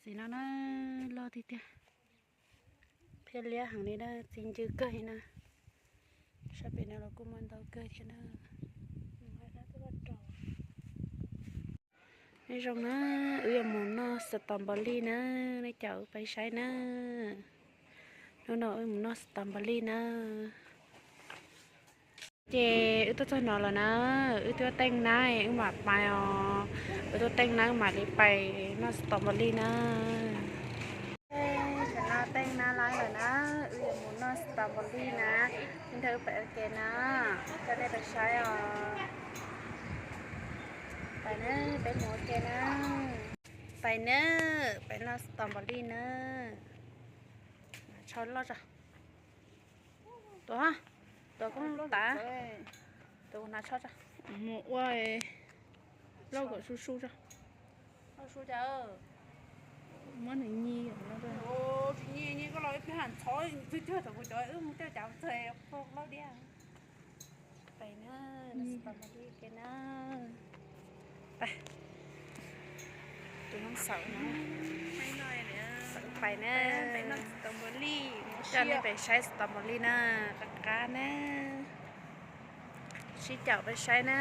Tim no na, loj tiag tiag, thiab liab heev li na, txi ncw kawg li na. Sab pem no los kuj muaj ntau kawg thiab na. Nyob zoo na, wb yuav mus noj strawberry na, nej caum wb pais saib na. Hnub no wb mus noj strawberry na. Ces wb tuaj txog no lawm na, wb tuaj teej nab wb mam pais os. Wb tuaj teej nab wb mam li pais noj strawberry na. Tam no teej nab lawm na, wb yuav mus noj strawberry na. Nrog wb pais ua ke na, coj nej pais saib os. Pais na, peb mus ua ke na. Pais na, pais noj strawberry na. Tsho loj tso. Tuav, tuav koob tav, tuav kuv hnav tsho tso. Mus ua loj kom su su tso. Muab nws nyi. Tsis nyi, nyi koj los ib pliag ntxhov twg twg thaum kuv cov wb mus coj cav txog loj diab. Pais na, na. Tus noob xaum no, xaum pais na. Coj nej pais saib strawberry na, qab qab na. Sib caum pais saib na.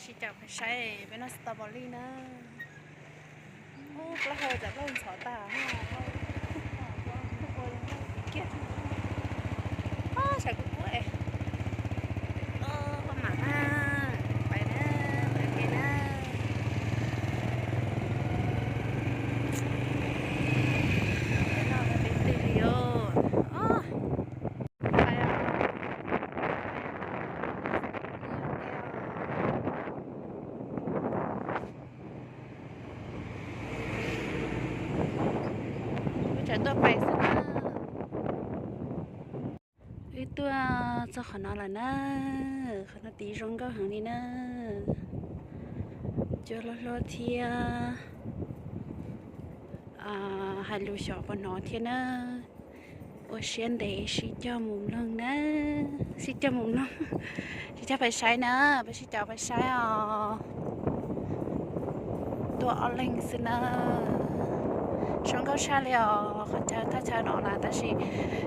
Sib caum pais saib peb noj strawberry na. Ub, plaub hau cas plaub ntxhov tag. Kiag, sawv kuv kuv es. Poj mam na, pais na, pais pem na. Peb noj peb twg li os. Wb tseem tuaj pais xwb na. Wb tuaj txog qhov no lawm na. Qhov no tid zoo nkauj heev li na. Cua hluas hluas thiab, hais lus xyov puas hnov thiab na. Ua siab ntev sib cog mus mloog na. Sib cog mus mloog, sib cog pais saib na, peb sib caum pais saib os. Tuaj ob leeg xwb na. Zoo nkauj tshaj li os, qhov chaw thaj chaw no na, tab sis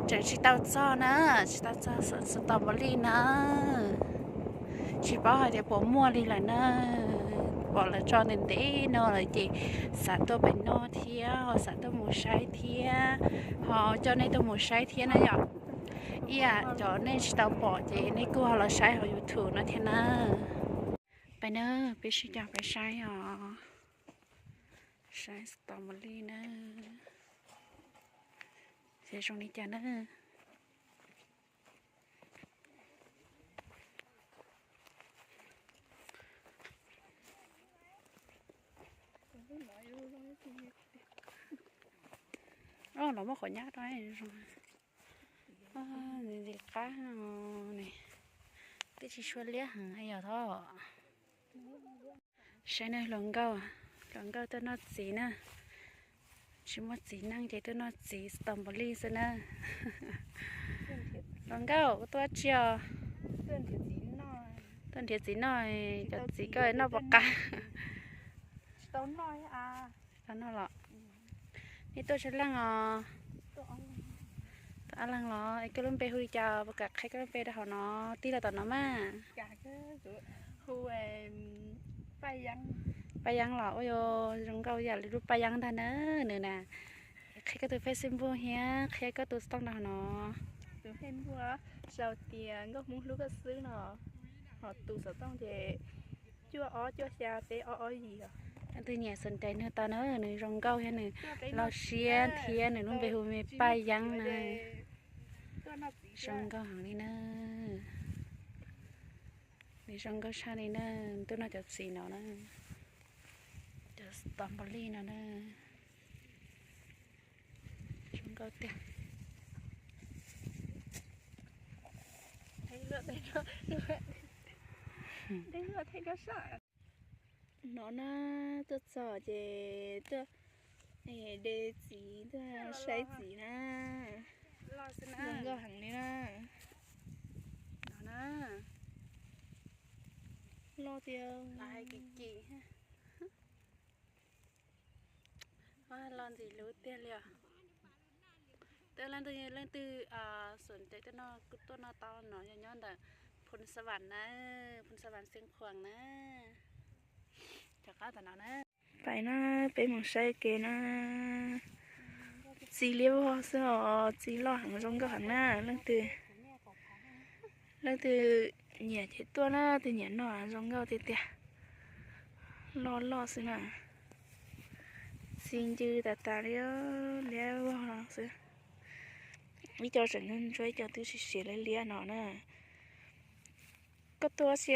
tseem tsis tau txog na, tsis tau txog strawberry na. Tsis paub hais tias puas muaj li lawm na. Pom lawv tso ntev ntev no lawm ces xav tuaj pais noj thiab ho xav tuaj mus saib thiab, ho coj nej tuaj mus saib thiab na yom. Ib yam cov nej tsis tau pom ces nej kuj ho los saib hauv YouTube no thiab na. Pais na, peb sib caum pais saib os. Saib strawberry na. Saib zoo li cas na. Los muab qhov nyab rau zoo. Ntxim qab ne, twb tsis sua liab heev yog thov. Saib na, hluas nkauj, hluas nkauj tuaj noj txiv na. Tsis muaj txiv neej ces tuaj noj txiv strawberry xwb na. Hluas nkauj, koj tuaj dab tsi os? Tuaj nrhiav txiv noj, cov txiv koj noj puas qab? Tsis tau noj los? Nej tuaj tsawg leej os? Tuaj ob leeg los? Es koj lub npe hu li cas? Puas kam qhia koj lub npe rau hauv no, tij laug tom no mas. Paj Yeeb los? Ua zoo nkauj yam li lub Paj Yeeb ntag na. Nws na, qhia koj tus Facebook thiab qhia koj tus xov tooj rau hauv no. Tus Facebook sau tias Nkauj Hmoob Hlub Koj Xwb no, ho tus xov tooj ces cuaj ob cuaj xya peb ob ob yim os. Leej twg nyiam xom rais nug tau na, nws zoo nkauj thiab nws loj siab thiab nws lub npe hu me Paj Yeeb na. Zoo nkauj heev li na. Nws zoo nkauj tshaj li na, tuaj noj cov txiv no na. Cov strawberry no na. Zoo nkauj tiag. No na, tuaj txog ces tuaj de txiv, tuaj saib txiv na. Zoo nkauj heev li na. No na. Loj tiag. Hais kim kim. Ntxim hlub tiag li os. Leej twg, leej twg xom tes tuaj noj, kuj tuaj noj tau no, yog nyob ntawm Phoos Xas Vas na, Phoos Xas Vas Xeev Khuam na. Cov qab tam no na. Pais na, peb mus saib kev na. Txiv liab vog xwb os, txiv loj heev zoo nkauj heev na. Leej twg, leej twg nyiam ces tuaj na, twg nyiam noj zoo nkauj tiag tiag. Loj loj xwb na. Txiv ncw tas tas li, liab vog no xwb. Ib co tseem ntsuab ntsuab, ib co twb siav siav liab liab no na. Koj tuaj ua si?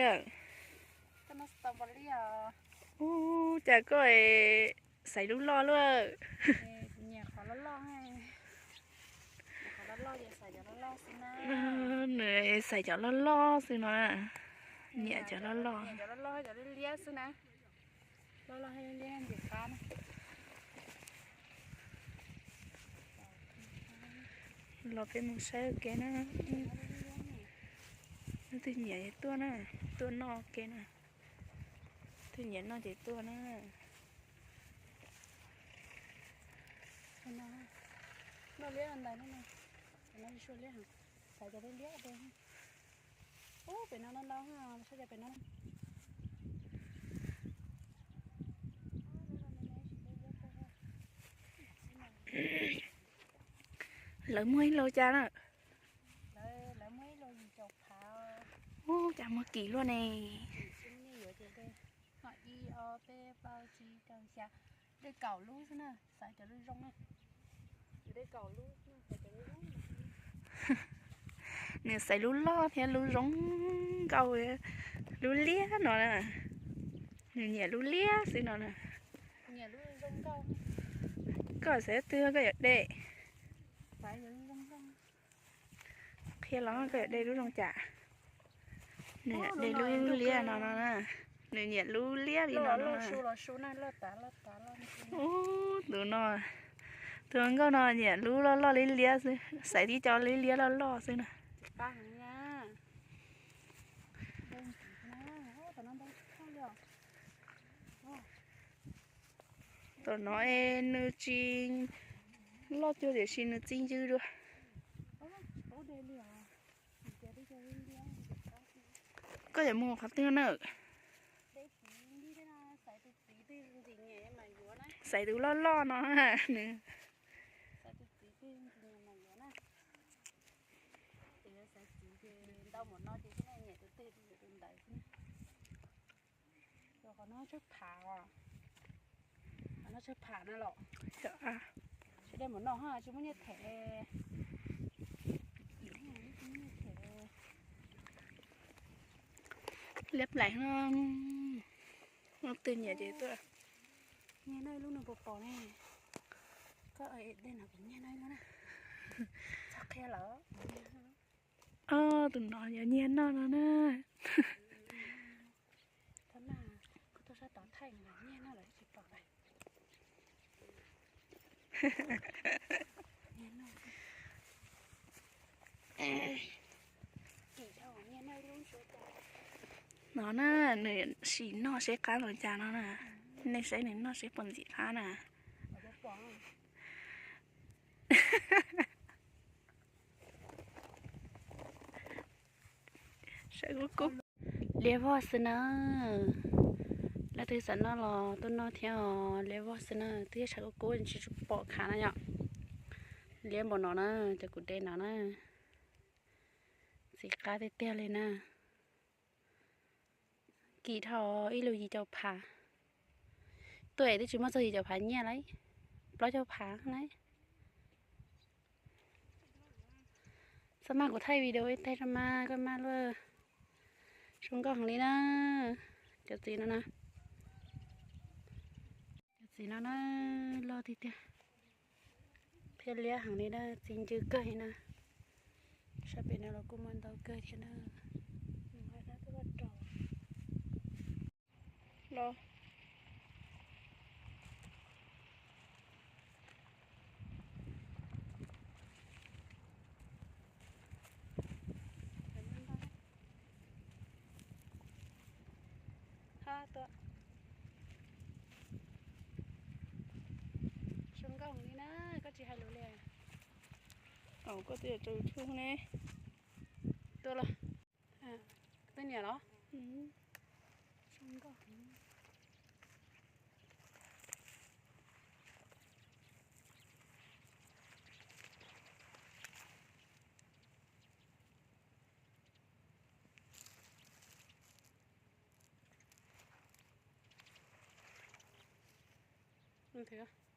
Ub, cas koj xaiv lub loj luaj. Nws xaiv cov loj loj xwb no, nyiam cov loj loj. Los peb mus saib ua ke na. Leej twg nyiam tuaj na, tuaj noj ua ke na. Twg nyiam noj ces tuaj na. Noj liab ntais no, liab, xaiv cov liab liab. Ub, pem no no no, saib cov pem no. Lawv muag ib lo cas na? Ub, cas muag kim luaj ne. Dej kaum lub xwb na, xaiv cov lub zoo. Nws xaiv lub loj thiab lub zoo nkauj, lub liab no na. Nws nyiam lub liab xwb no na. Koj xaiv twg koj yuav de? Qhia los koj yuav de lub zoo cas? Nws yuav de lub liab no no na. Nws nyiam lub liab li no no. Ub, tus no, tus hluas nkauj no nyiam lub loj loj liab liab xwb, xaiv tib co liab liab loj loj xwb na. Tom no es nws tsis loj cuag tiam sis nws txi ncw dua. Koj yuav mus qhov twg na? Xaiv tus loj loj no nws. Qhov no tsawg pham, qhov no tsawg pham na los. Tsis de mus no ha, tsis muaj nyiaj them. Liab plaim no, leej twg nyiam ces tuaj. Nyiag no ib lub no puas pom ne? Koj de no kuv nyiag no ib lub na. Txhob qhia lawm. Tus no yog nyiag noj no na. Koj tuaj sab tod thaij mas nyiag noj lawm tsis pom lawm. No na, nws sim noj seb qab los cas no na. Nej saib nws noj seb puas ntxim qab na. Saib kub kub. Liab vog xwb na. Leej twg xav noj los tuaj noj thiab os, liab vog xwb na, twb yog saib kub kub tsis pom khav na yom. Liab npaum no na, cov kuv de no na. Ntxim qab tiag tiag li na. Kim dhau ib lub yim caum phav. Tuaj es twb tsis muaj txog yim caum phav nyiaj lauj, plaub caug phav lauj. Txhob maj kuv thaij video ib teg tso mas koj maj luaj. Zoo nkauj heev li na. Cov txiv no na, cov txiv no na, loj tiag tiag. Thiab liab heev li na, txi ncw kawg li na. Sab pem no los kuj muaj ntau kawg thiab na. Los. Ha tuaj. Koj twb yuav tso YouTube ne. Tuaj los. Twb niam los. Nthwv.